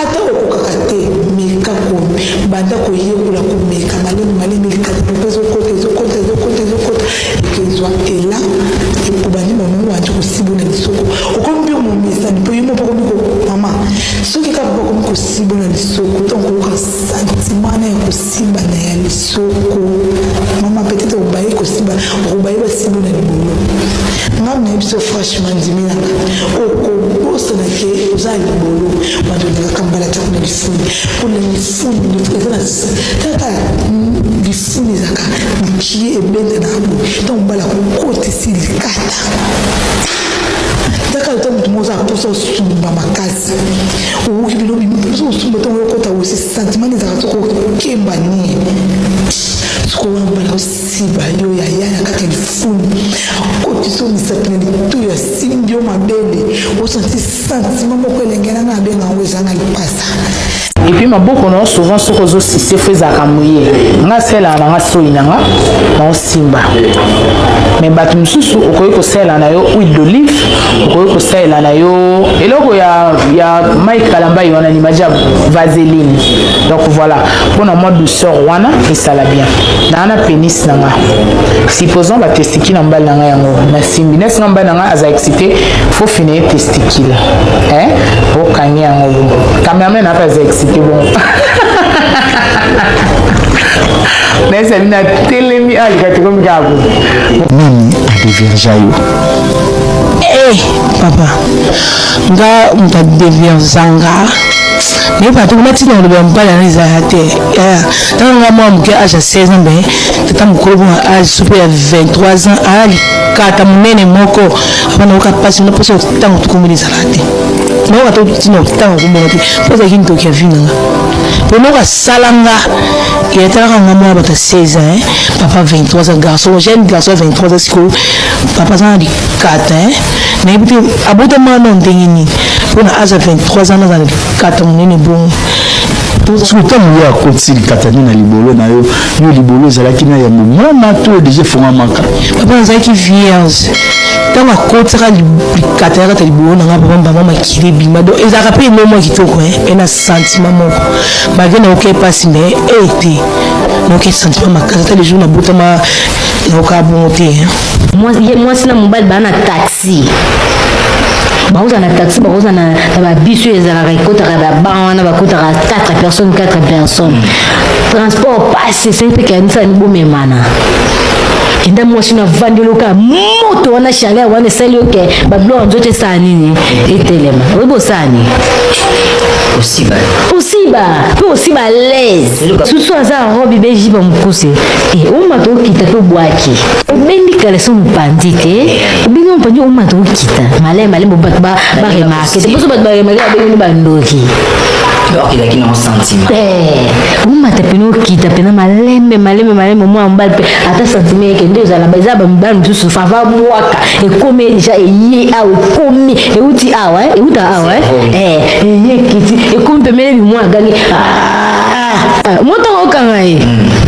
Ata okokaka te, meka banda koyekola komeka malembe malembe. Likata papa ezokota, ezokota, ezokota, ezokota, ekezwa ela, obandi mama obandi kosibo na lisoko, okomi mpe momesani mpo yo moko okomi. Mama, soki kaka papa okomi kosibo na lisoko, ntango koyoka sentiment na ya kosimba na ya lisoko, mama, peut-être obaye kosimba, okobaye basimbo na libolo. Ngam na biso, franchement, ndimi nanga, okobosana ke oza na libolo. Bando olingaka mbala tiako na lifuni, mpona lifuni eza na kaka lifuni ezalaka mokie, ebenda na boye. Ntango mbala kokotisi likata, taka ata moto moko oza mposa osumba makasi, owoki bino mposa osumba, ntango okota osi sentiment ezalaka soko okemba nie, soko wana mbala osiba yo yaya na kati ya lifuni, akotisi yo misapi na lituyo, asimbi yo mabele, osanti sentiment moko elenge nanga abenga yango ezanga lipasa. Et puis maboko na yo souvent soki ozosise, fo ezalaka moye. Nga asalelaka na nga soi na nga naosimba, mais bato mosusu okoki kosalela na yo huile d'olive, okoki kosalela na yo eloko ya mai kalambai wana, nimaja vaseline. Donc voilà, mpona mwa douceur wana esala bien. Naa na pénis na nga, supposons batesticule na mobali na nga, yango nasimbi neti nga mobali na nga aza excité, fo fina ye testicule, eh? Okangi yango bongo, cameraman ape aza excité bongo, nayesa bino atelemi alika tekomi kaka boye. Nani adeviergea yo? Eh, papa, nga moto adeviergea nga, nayeba te kuna ntina koloba mobali yana ezala te. Ntango nga mwa moke, age ya 16 ans, me tata mokolo bonga age so mpe ya 23 ans, aya likata monene moko apa, nayoka mpasi na mposa ntango tokomona ezala te, nayoka to ntina ntango komona te, mpo ezalaki ndoki ya vie na nga. Mpo noko asala nga, etalaka nga mwana bato ya 16 ans, papa 23 ans, garçon, jeune garçon ya 23 ans. Sikoyo papa aza na likata, nayebi te abotama na ndenge nini, mpona age ya 23 ans naza na likata monene bongo. Soki ntango yo akotisi likata nde na libolo na yo, yo libolo ezalaki na yambo mwana to deja efongamaka? Papa, nazalaki vierge ntango akotisaka likata ya kata libolo na nga. Papa, mbama makili ebima, donc ezalaka mpe emo mwa kitoko e na sentiment moko, malgré nayoka epasi, mais e te, nayoka sentiment makasi. Ata le jour nabotama, nayoka bongo te. Mwasi na mobali baa na taxi, bakozala na taxi, bakozala na babiso oyo ezalaka ekotaka baban wana, bakotaka 4 personnes, 4 personnes, transport pasi esengi mpe kanisa ni bomemana. Enda mwasi na vandeli oka moto wana, chaleur wana esali oke babiloko ya nzoto esala nini, etelema, oyebi osala nini? Osiba. Osiba mpe osiba l'aise, susu aza robe bejiba mokuse e omata okita mpe obwaki, obendi caleçon mopanzi te, obengi mopanzi, omata okita maleme maleme, bato baremarquer te, mposo bato baremarquer, babengi bandoki. Donc ezalaki nango sentiment. Eh, omata pena okita pena malembe malembe malembe mwana mobali mpe ata sentiment eke nde ozala eza bamibali mosusu fava bwaka ekomi deja eye awa ekomi euti awa eh, euta awa eh. Eh, eye ekiti ekomi pembeni bimwa agangi ah, moto okanga ye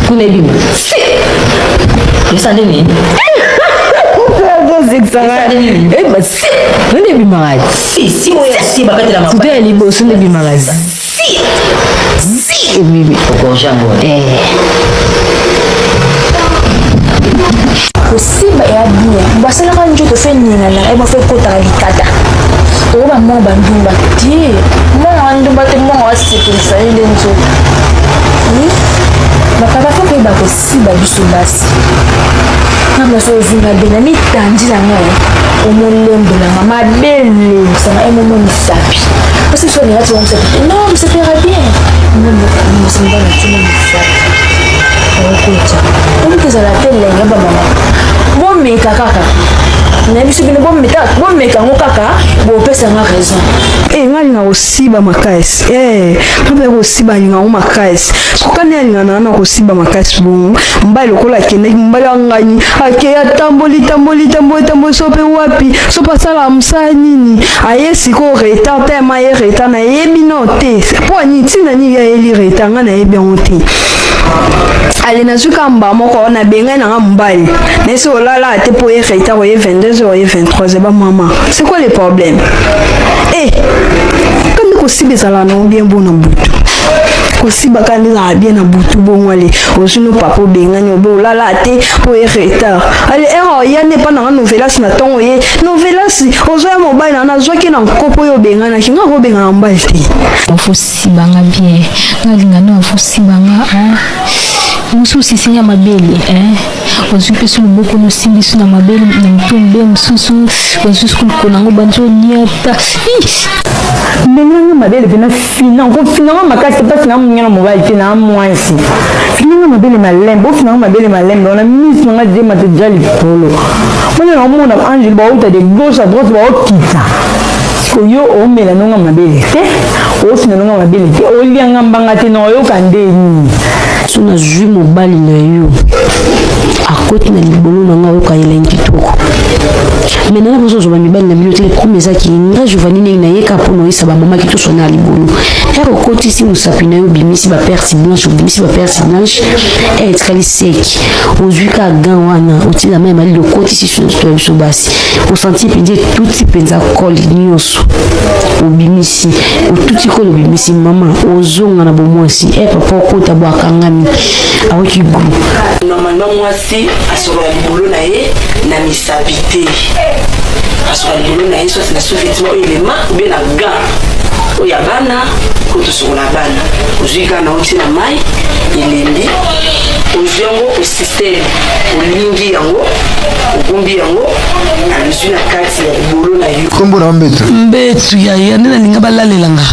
kuna ebima si esa nde nini nde ebimaka suto ya liboso nde ebimaka zi zi ebimi kosimba eya bien basalaka nzoto fe ningana eba fe ekotaka likata oyo bamwa bandumba te mwana wa ndumba te mwana wasepelisa ye nde nzoto bapapa fo koyeba kosiba biso basi nga place ozwi mabe na mitandi na ngai omolembo na nga mabele osanga emomo misapi parce que soki alingaki misapi te non misapi yaka bien mosimba na tino misapi okotya okoki kozala te elenge bamama bomeka kaka na biso bino bomeka yango kaka bopesa nga raison e nga alinga kosiba makasi e nga mpe kosiba alinga yango makasi soka nde alinga na na kosiba makasi bongo mobali lokola akendaki mobali angani akei atamboli tamboli tamboli tamboli so mpe wapi so mpe asalaka mosala nini aye sikoyo retard telema aye retard nayebi no te mpo ani ntina nini ayeli retard ngai nayebi yango te ale nazwi kaka mbala moko nabengani nanga mobali nayesi olala te mpo ye retard oye 22 heures oye 23 heures bamama c'est quoi le problème e eh, kandi kosiba ezalaka nango bien bo na butu kosiba kaka nde ezalaka bien na butu bongo ale ozwi no papa obengani obe olala te mpo ye retard ale ere oya nde epa nanga novelas na ntongo ye novelas ozwa ya mobali na nazwaki na nkopo oyo obenganaki nga kobengana mobali te Osiba nga bien nga linga no osiba nga hein mosusu esenga mabele hein ozwi mpe so loboko nosimbi so na mabele na motu mbe mosusu ozwi soki lokolo yango bandi oniata melanga mabele mpena fina kofinanga makasi te mpasi na moninga na mobali te na mwasi finanga mabele malembe ofinanga mabele malembe wana miso nanga demata ja likolo mona naomona angele bauta de gauche à droite baokita Siko yo omela nonga mabele te, ofina nonga mabele te, olia nga mbanga te na oyoka nde nini? So nazwi mobali na yo akoti na libolo na nga oyoka elengi kitoko me nana mposo ozwa bamibali na bino te komi ezaki nga giovanni ndenge nayeka mpo na oyisa bamama kitoswa na libolo ere okotisi mosapi na yo obimisi baperte blanche obimisi baperte blanche ere etikali seki ozwi ka gan wana otina mai malili okotisi so ya biso basi osanti mpenza etuti mpenza kole nyonso obimisi otuti kole obimisi mama ozonga na bomwasi e papa okota bo akangami aoki gu normalement mwasi asokola libolo na ye na misapi te asokola libolo na ye soit na sous-vêtement oyo elema obie na gant oyo ya bana oyo tosokola bana ozwi gant na oti na mai elembi ozwi yango osysteme olingi yango ogumbi yango alizwi na kati ya libolo na yo nkombo na mbetu mbetu yaya nde nalinga balalela nga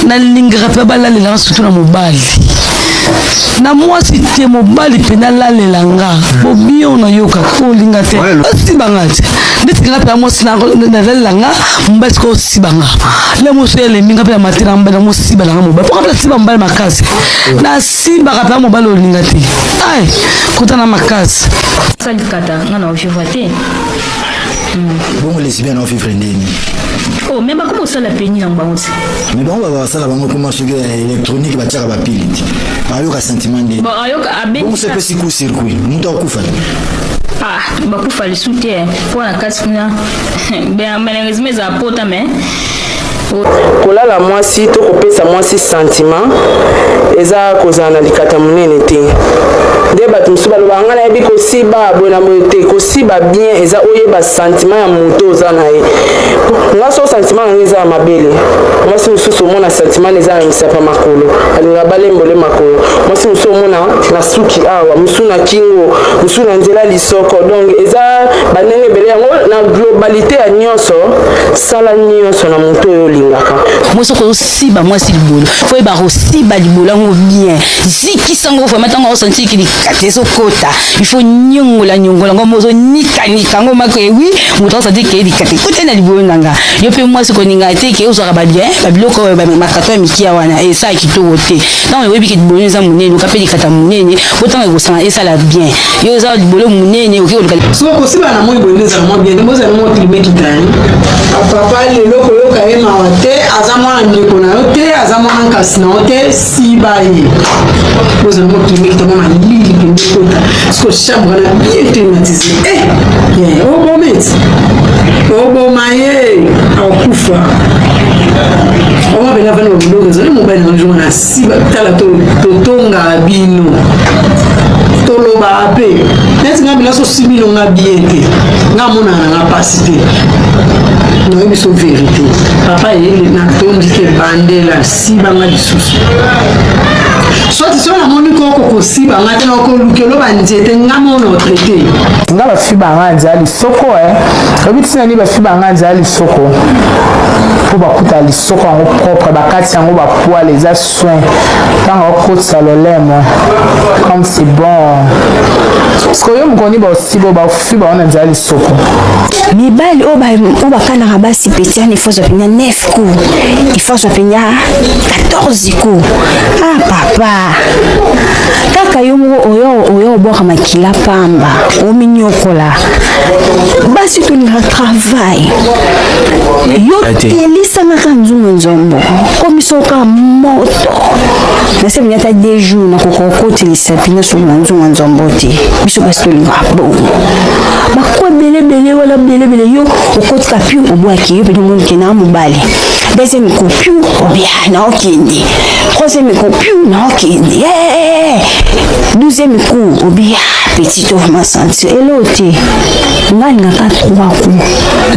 nalingaka mpe balalela nga surtout na mobali na mwasi te mobali mpe nalalela nga bobio nayokaka olinga te osiba nga te ndeti nga mpe mwasi nalalela nga mobali sikoyo osiba nga le mosu elembi nga mpe na matela mobali namosiba nanga mobali mpo nga mpe nasiba mobali makasi nasimbaka mpe mobali olinga te ai kota na makasi salikata nga na ovivre te bongo lesbienne ovivre ndeni oh me bakoma osala peni yango bango te me bango basala bango koma soki électronique batiaka bapili te ayoka sentiment ndeni bongo so epesi coup circuit moto akufa te ah bakufa lisu te mpo na kati kuna malheureusement ezala pota mais Kolala mwasi to kopesa mwasi sentiment eza kozala na likata monene te. Nde bato mosusu balobaka ngai nayebi kosiba boye na boye te. Kosiba bien eza oyeba sentiment ya moto oza na ye. Nga so sentiment na ngai eza ya mabele. Mwasi mosusu omona sentiment na eza na misapa makolo, alingaka balembole makolo. Mwasi mosusu omona na suki awa, mosusu na kingo, mosusu na nzela lisoko. Donc eza bandenge ebele yango na globalite ya nyonso. Sala nyonso na moto oyo olingaka. Mwasi oko osiba mwasi libolo fo yeba kosiba libolo yango bien zikisa yango vraiment ntango osentir ki Likata ezokota, il faut nyongola nyongola ngo mozo nika nika ngo mako ewi moto azo dire ke likata ekota na libolo na nga. Yo pe mwasi koninga te ke ozwaka ba bien, ba biloko oyo ba makato ya mikia wana esala kitoko te. Ntango oyebi ke libolo eza monene, oka pe likata monene, po ntango ekosanga esala bien. Yo oza libolo monene okoki koluka. Soki kosiba na moi boye nde ezala mwa bien, bozala mwa klima ekita ye. Papa lelo koyoka ye mawa te, aza mwana ndeko na yo te, aza mwana nkasi na yo te, siba ye. Bozala mwa klima ekita mwa malili mpenza ekota. Siko chambre wana bien climatisé. Eh, yeah, oboma eti. Oboma ye, akufa. Oma pena vana biloko ezali mobali na yo na siba tala totongaka bino tolobaka mpe neti nga bila sosi bino nga bien te nga amonaka na nga mpasi te nayebi biso verité papa ye natondi te bandela siba nga lisusu soit soki namoni koko kosiba nga te nakolukelo banzete nga mona otraite nga bafiba nga nzela lisoko e oyebi ntina nini bafiba nga nzela lisoko mpo bakuta lisoko yango propre bakati yango bapoile eza soin ntango okotisa lolemo comme c'est bon sikoyo mokoni baosibo bafiba wana nzela lisoko mibali oyo bakanaka basi petiane ifo azwa mpenza 9 coup ifo azwa mpenza 14 coup ah papa kaka yo moko oyo oyo obwaka makila pamba ominyokola basi tolingaka travail yo telisangaka nzungu nzombo komisoka moto nase mpenza ata deux jours nakoka kokotelisa mpena soki na nzungu nzombo te biso basi tolingaka bongo bakwa ebelebele wana belebele yo okotika piu obwaki yo mpenza omoni ke na mobali deuxième coup piu obia naokende troisième coup piu naokende yeah. douzième coup obia petit to vraiment sentir elo te nga alingaka trois coup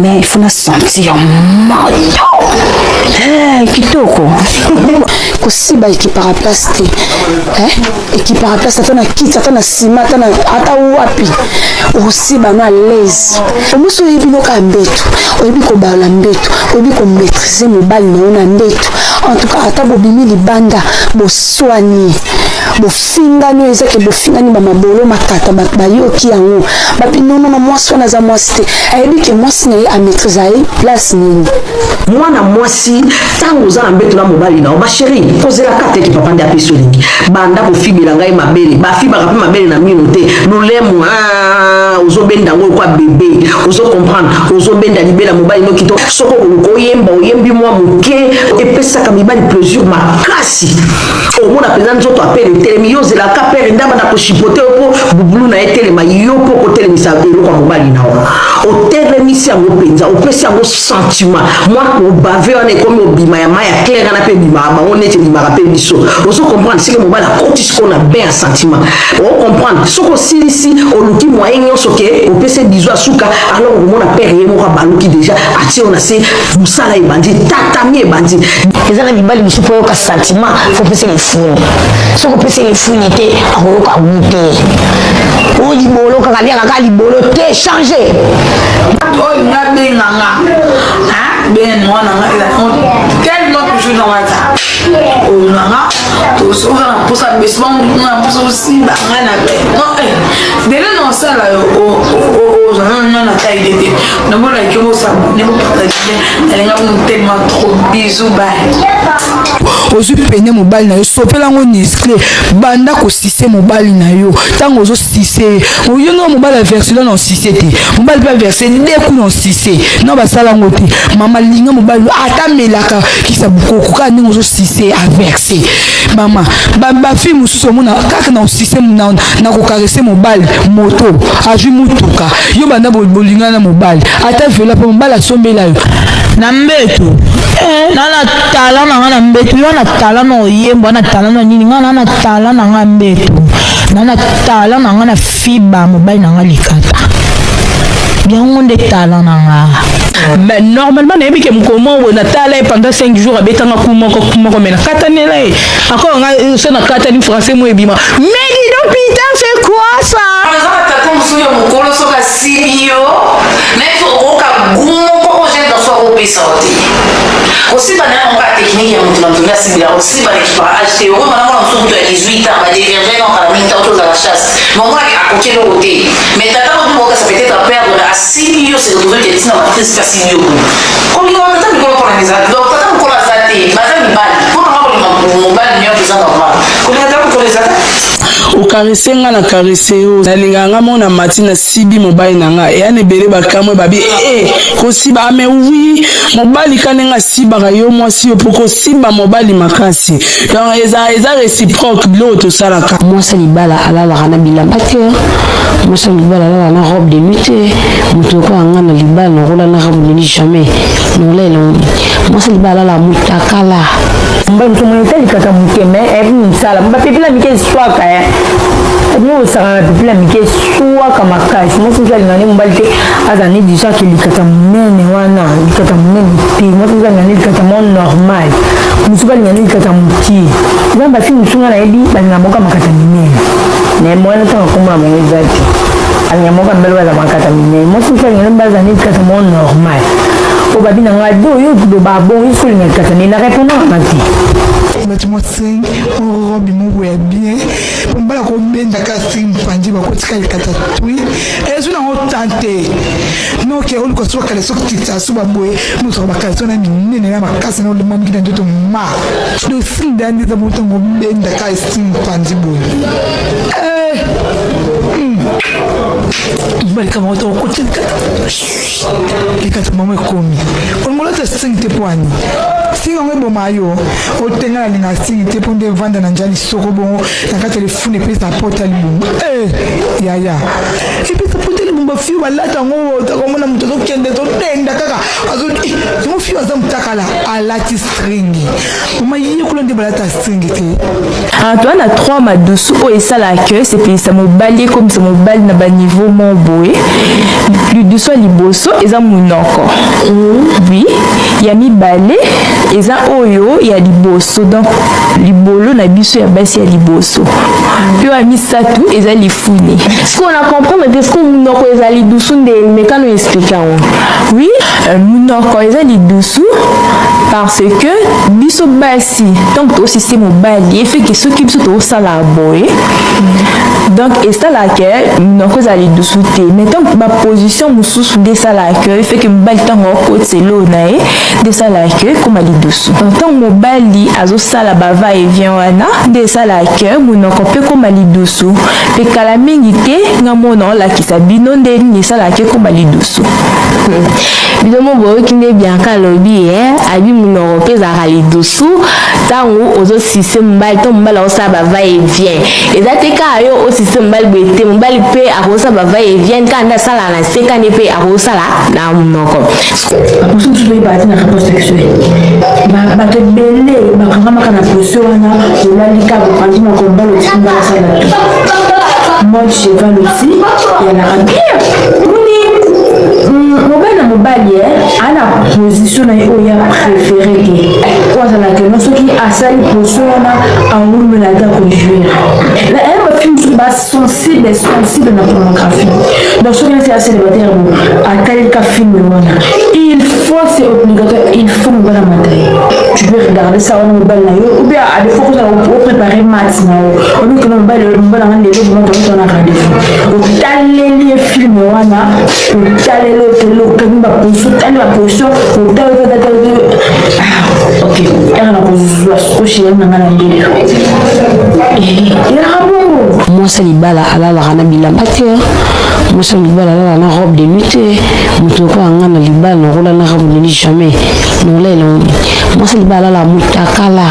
mais il faut na sentir moto hey, kitoko kosiba ekipaka place te eh? Ekipaka place ata na kiti ata na nsima ata, ata wapi okosiba no alaise omosi oyebi noka mbeto oyebi kobalola mbeto oyebi komaîtrise mobali na yo na mbeto en tout cas ata bobimi libanda boswani bofingani oyo ezake bofingani bamabolo makata bato bayoki yango bapi nonono mwasi wana aza mwasi te ayebi ke mwasi na ye amaîtrise aye place nini mwana mwasi ntango oza na mbeto na mobali na yo basheri kozelaka te ke papa nde apesi olingi banda kofibela ngai mabele bafibaka mpe mabele na mino te lolemo ah, ozobenda yango lokwa bebe ozo comprendre ozobenda libela mobali noki to soki okoluka oyemba oyembi mwa moke epesaka mibali plaisir makasi omona mpenza nzoto apele etelemi yo ozelaka pere ndamba na koshipote yo mpo bubulu na ye etelema yo mpo okotelemisa eloko ya mobali na yo otelemisi yango mpenza opesi yango sentiment mwa kobave wana ekomi obima ya mai ya claire wana mpe ebimaka bango neti ebimaka mpe biso ozo comprendre seke mobali akoti sikoyo na bain ya sentiment o comprendre soki osilisi oluki moyen nyonso ke opesi bizu ya suka alors okomona pere ye moko abaluki deja atie yo na se mosala ebandi tatami ebandi eza na mibali mosusu mpo oyoka sentiment fo opesa lifuni soki opesi lifuni te akoyoka gu te oyo libolo kaka liaka kaka libolo te change oyo nga benga nga ben mwana nga tellement toujours na whatsapp oyo na nga tozoka na mposa besoin na mposa osiba nga na ben non eh dele na osala yo ozala nga na taille te namonaki bosabone bopartage nalinga bino tellement trop bisous bye ozwi pene mobali na yo sopela yango nescle banda kosise mobali na yo ntango ozosise ye oyo nga mobali averse na osise te mobali mpe averse nde kuna osise na basala yango te mama linga mobali ata melaka kisa bukoko kaka ndenge ozosise averse mama bafille mosusu omona kaka na osise na kokarese mobali moto azwi motuka yo banda bolingana na mobali ata vela mpo mobali asombela yo na mbeto eh, na na tala na nga na mbeto yo na tala na oyembo na tala na nini nga na na tala na nga mbeto na na tala na nga na fiba mobali na nga likata yango nde tala na nga mais normalement nayebi ke mokolo moko boye natala ye pendant 5 jours abetanga ku moko ku moko mais nakatanela ye encore nga euh, so nakatani français mo ebima mais dis donc putain c'est quoi ça eza batata mosusu ya mokolo soki asibi yo nayebi okoka gu moko oyo dans mosusu akopesa yo te. Kosimba na yango kaka technique ya moto na moto nde asimbela kosimba na ekipaka age te. Okoyeba na mwana mosusu kutu ya 18 ans badevierge na kala mingi ntango tozala chasse, mais omonaki akoki eloko te, mais tata motu mokasa peut-être aperdre mais asimbi yo, se retrouve ke ntina matrice mpe asimbi yo boye. Kolinga tata mikolo mpona eza donc tata mokolo aza te, baza mibali mpona nga kolinga mobali nyonso eza normal, kolinga tata mokolo eza te. Okarese nga na karese yo, nalingaka nga mona mati na sibi mobali na nga eya na ebele bakamwe babi e eh, kosiba ame ah, wi mobali ka ndenge asibaka yo mwasi yo mpo kosimba mobali makasi, donc eza eza réciproque biloko tosalaka. Mwasi ya libala alalaka na bilamba te, mwasi ya libala alalaka na robe de nuit te. Moto lokola nga na libala nakola na robe de nuit jamais, nakola mwasi ya libala alalaka motakala. Mobali moto moni etali kaka moke me eyebi mosala bapepila mike eswaka e bino bosaka na pepila mike eswaka makasi. Mwasi mosu alinga nde mobali te azala ne du genre ke likata monene wana, likata monene te. Mwasi mosu alinga nde likata moko normal, mosusu balinga nde likata mokie. Eza bafi mosusu nga nayebi balinga moko makata minene me mwana ntango akomona bango eza te alinga moko mbele baza makata minene. Mwasi mosusu alinga nde mobali azala nde likata moko normal. Oyo babi na ngai do yo loba bon yo soki olinga likata nde na répondre na te. Bati mwa string mwa robe moko ya bien mpo mobali akobenda kaka string mopanzi bakotika likata twi ezwi nango tan te noke oluka so bakaleso kitisa so baboye mosaka bakaleso na minene na makasi na olema miki na nzoto ma do string da nde eza bongo ntango obenda kaka string mopanzi boye eh, mobali kama oto okoti likata likata mama ekomi olongola te string te mpo ani string yango eboma yo otenga nalinga string te mpo nde evanda na njali soko bongo na kati ya lifuni epesa pota libunga eh, yaya epesa pota libunga fio balata yango otakomona moto azokende todenda kaka eh, yango fio aza motakala alati string mama yekola nde balata string te. Toa na 3 madusu oyo esalaka ke esepelisa mobali, ekomisa mobali na baniveau moko boye. Lidusu ya liboso eza monoko, oui. Ya mibale eza oyo ya liboso, donc libolo na biso ya basi ya liboso. Mpe ya misato eza lifuni. Sikoyo na comprendre te, sikoyo monoko eza lidusu nde mekano explike yango. Oui, monoko eza lidusu parce que biso basi ntango tosise mobali efeke soki biso tosala boye, donc esalaka ke monoko ezala lidusu te, mais ntango baposition mosusu nde esalaka ke efeke mobali ntango akotisa eloo na ye nde esalaka ke ekoma lidusu. Donc ntango mobali azosala ba va et vient wana nde esalaka ke monoko mpe ekoma lidusu. Mpe kala mingi te nga mona olakisa bino nde nini esalaka ke ekoma lidusu. Bino mo boyoki nde Bianca alobi eh, abi monoko mpe ezalaka lidusu ntango ozosise mobali to mobali akosala ba va et vient. Eza te kaka yo osise mobali boye te, mobali mpe akosala ba va et vient kaka nde asalaka na se kaka nde mpe akosala na monoko. Baposo mosusu toyebaka te na rapport sexuel, bato ebele bakangamaka na poso wana, olali kaka bopanzi moko mobali otiki nga asala to mode cheval aussi eyalaka bien. Omoni mobali na mobali aa na position na ye oyo ya préféré te, oyo azalaka no soki asali position wana awumela ata kojouir. Aya bafilme mosusu basensible sensible na pornographie, donc soki neti ya célibataire bo atalika film wana, il faut, c'est obligatoire, il faut mobali amata ye. Tu peux regarder ça wana mobali na yo, ou bien à des fois kozala opréparer mat na yo, obikona mobali mobali nanga lelo vraiment toza na rendez-vous, otaleli ye film wana, otaleli otaleli okangi baposition, otali baposition, otali otali, ok, ere na kozwa sikoshi ya nanga na mbeto elaka bongo. Mwasi ya libala alalaka na bilamba te, mwasi ya libala alalaka na robe de nuit te. Moto lokola nga na libala nakola na robe de nuit jamais, nakola mwasi ya libala alalaka motakala.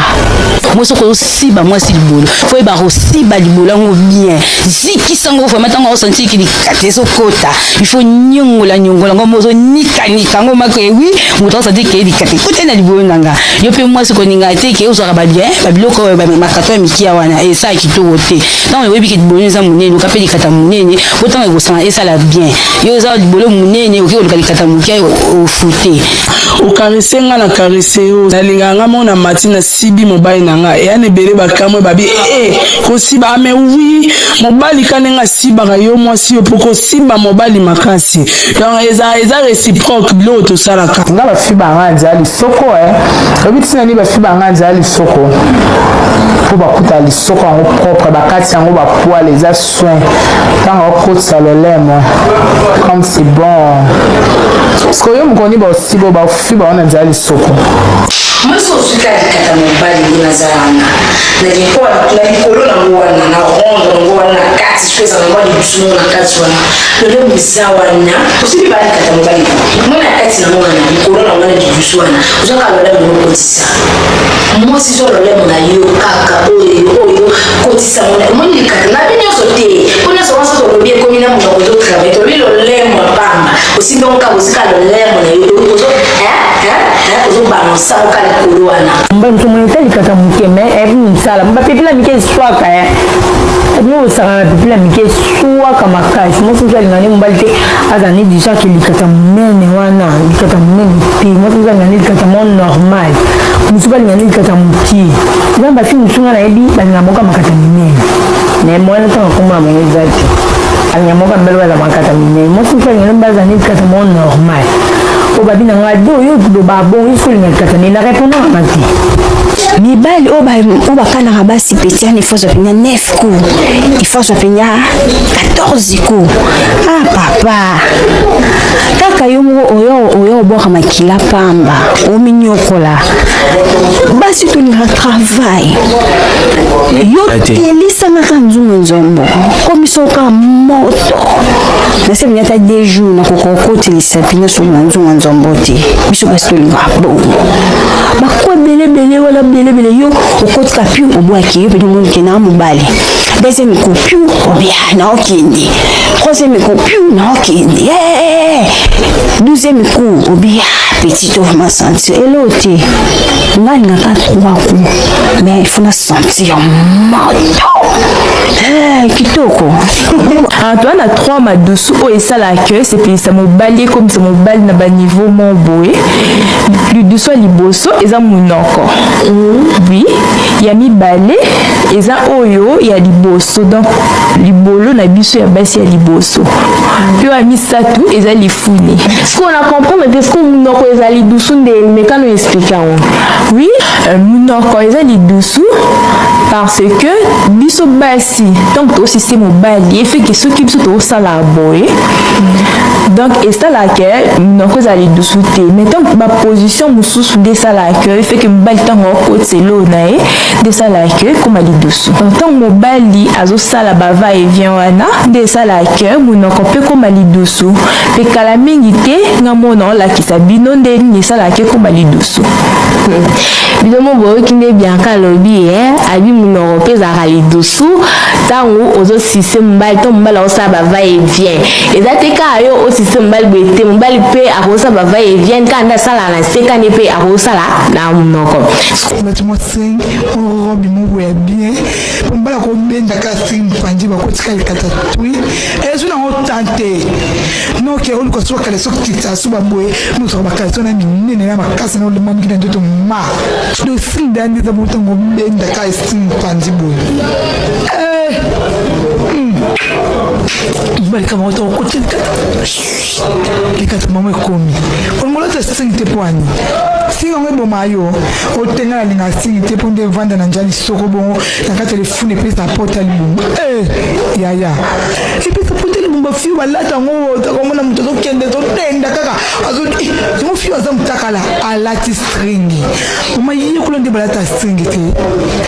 Mwasi okosiba mwasi libolo fo oyeba kosiba libolo yango bien, zikisa yango vraimen ntango osantiki likata ezokota, il faut nyongola nyongola yango mozo nikanika yango mako ewi moto asanti ke likata ekota na libolo na nga. Yo mpe mwasi koninga te ke ozwaka babien babiloko oyo makato ya mikia wana esala kitoko te. Ntango oyebi ke libolo eza monene, oka mpe likata monene po ntango ekosala. esala bien. Yo oza libolo monene, okoki koluka likata moke ofute. Okarese nga na karese yo, nalingaka nga mona mati na sibi mobali na nga eya na ebele bakamwe babi e eh, kosiba ame ah, wi mobali ka ndenge asibaka yo mwasi yo mpo kosiba mobali makasi donc eza eza réciproque biloko tosalaka. Nga bafiba nga nzala lisoko e oyebi ntina nini bafiba nga nzala lisoko mpo bakuta lisoko yango propre bakati yango bapoile eza soin ntango okotisa lolemo comme c'est bon sikoyo yo mokoni basibo bafi bango na nzela lisoko. Mwasi ozwi kaka likata mobali nde naza wana na likolo na likolo nango wana na rondre nango wana na kati soki ezala mwa libusu nango na kati wana lolemo eza wana osimbi ba likata mobali mwa na kati nango wana likolo nango wana libusu wana ozwaka lolemo okotisa mwasi zwa lolemo na yo kaka oyo oyo kotisa ngo omoni likata na bino nyonso te mpo nyonso wana soki tolobi ekomi na monoko ozotravaille tolobi lolemo ya pamba osimbi yango kaka ozika lolemo na yo ozo ozobalansa yango kaka likolo wana. Mobali moto moni ete likata moke me eyebi mosala bapepila mike eswaka e bino bosaka na pepila mike eswaka makasi. Mwasi mosu alinga nde mobali te azala ne du genre ke likata monene wana likata monene te. Mwasi mosu alinga nde likata moko normal, mosusu balinga nde likata moke. Eza basi mosusu nga nayebi balinga moko makata minene mais mwana ntango akomona bango eza te alinga moko mbele baza makata minene. Mwasi mosusu alinga nde mobali azala nde likata moko normal. Oyo babi na ngai do yo loba bongo yo soki olinga likata nde na répondre na te. Mibali oyo bakanaka basi petiane, ifo azwa mpenza 9 coups, ifo azwa mpenza 14 coups. Ah papa, kaka yo moko oyo oyo obwaka makila pamba, ominyokola. Basi tolingaka travail. Yo telisangaka nzungu nzombo komisoka moto nase mpenza ata 2 jours nakoka kokotelisa mpena soki na nzungu nzombo te. Biso basi tolingaka bongo, bakwa ebelebele wana belebele. Yo okotika piu obwaki yo pene omoni na mobali. Deuxième coup piu obia na okende, troisième coup piu na okende, 12e coup obia petit to vraiment sentir elo te. Nga alingaka trois coups mais il faut na sentir moto. Kitoko. Toa na trois madusu oyo esalaka ke esepelisa mobali, ekomisa mobali na baniveau moko boye. Lidusu ya liboso eza monoko, oui. Ya mibale eza oyo ya liboso, donc libolo na biso ya basi ya liboso. Mpe ya misato eza lifuni. Sikoyo na comprendre te, sikoyo monoko eza lidusu nde mekano explique yango. Oui, monoko eza lidusu parce que biso basi ntango tosise mobali efeke soki biso tosala boye, donc esalaka monoko ezala lidusu te. Mais ntango baposition mosusu nde esalaka efeke mobali ntango akotisa eloo na ye nde esalaka ekóma lidusu. Donc ntango mobali azosala bava et vient wana nde esalaka monoko mpe ekóma lidusu. Mpe kala mingi te nga mona olakisa bino nde nini esalaka ekóma lidusu. Bino mo boyoki nde Bianca alobi e abi monoko mpe ezalaka lidusu ntango ozosise mobali to mobali akosala bava et vient. Eza te kaka yo osise mobali boye te, mobali mpe akosala bava et vient kaka nde asalaka na se kani mpe akosala na monoko. Olati mwa string, mwa robe moko ya bien, po mobali akobenda kaka string mopanzi bakotika likata twi ezwi nango tan te. Noke oluka so bakale so kita so baboye nozwaka bakaleso na minene na makasi na olema miki na nzoto ma do string da nde eza bongo ntango obenda kaka string mopanzi boye mobali kama oto okoti likata mama ekomi olongola te string te po ani string yango eboma yo otenga. Nalinga string te mpo nde evanda na nja lisoko bongo na kati ya lifuni epesa pota libongo yaya epesa pota libongo. Bafio balata yango okomona moto azokende azotenda kaka yango fio aza motakala alati string. Mama yekola nde balata string te.